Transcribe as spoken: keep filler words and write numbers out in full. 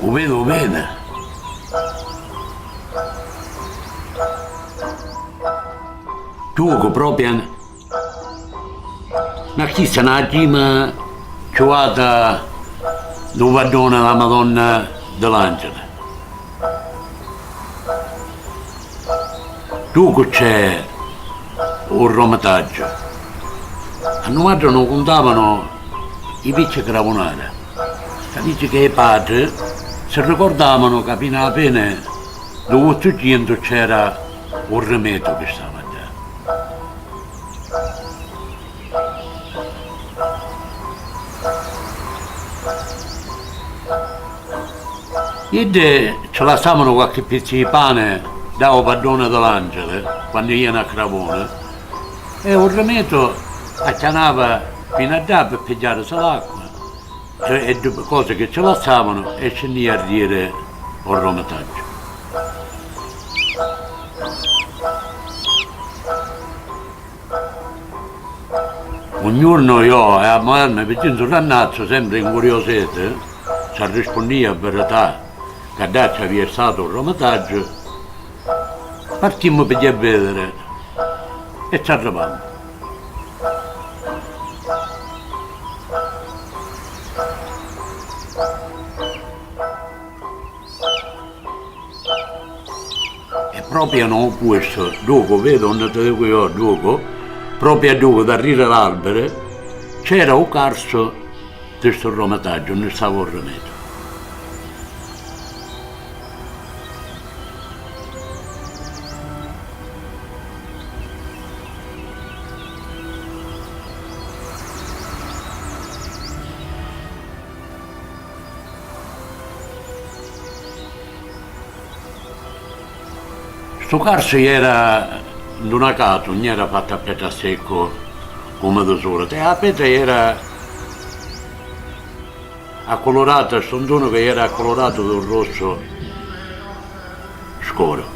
U vedi, u vedi. Ducu, propia na chista, na cima ciuvata dû vadduni dâ Madonna di l'Angeli. Ducu c'è u romitaggio. A nuatri nu cuntavanu i vicchi cravunari, ca dici ca i patri si ricordavanu ca finu â fini dû Vuttucintu c'era u rimetu chi stava ddà. Iddi ci lassavanu qualchi pizzu di pani dâ u vadduni di l'Angeli quannu jianu a cravuni, e u rimetu acchianava finu a ddà pi pigghiarisi l'acqua e, e ddu-, cosi chi ci lassavanu e scinnìa a diri u romitaggio. Un jornu iò e a muderni Vicenzu Rannazzu, sempri incuriositi, ci arrispunnìa a virità ca ddà ci avìa statu un romitaggio. Partimmu pi jiri a vèdiri e ci arrivammu. E propia nô puestu, ducu, vedi unni ti dicu iò, ducu, propia ducu, darriri l'albiri, c'era u carsu di stu romitaggio, unni stava u rimetu. Stu carsu jera ndunacatu, ùn jera fattu a petri a seccu comu di sùlitu, e a petri jera acculurata, stu ntunu ca jera acculuratu d'un rossu scuru.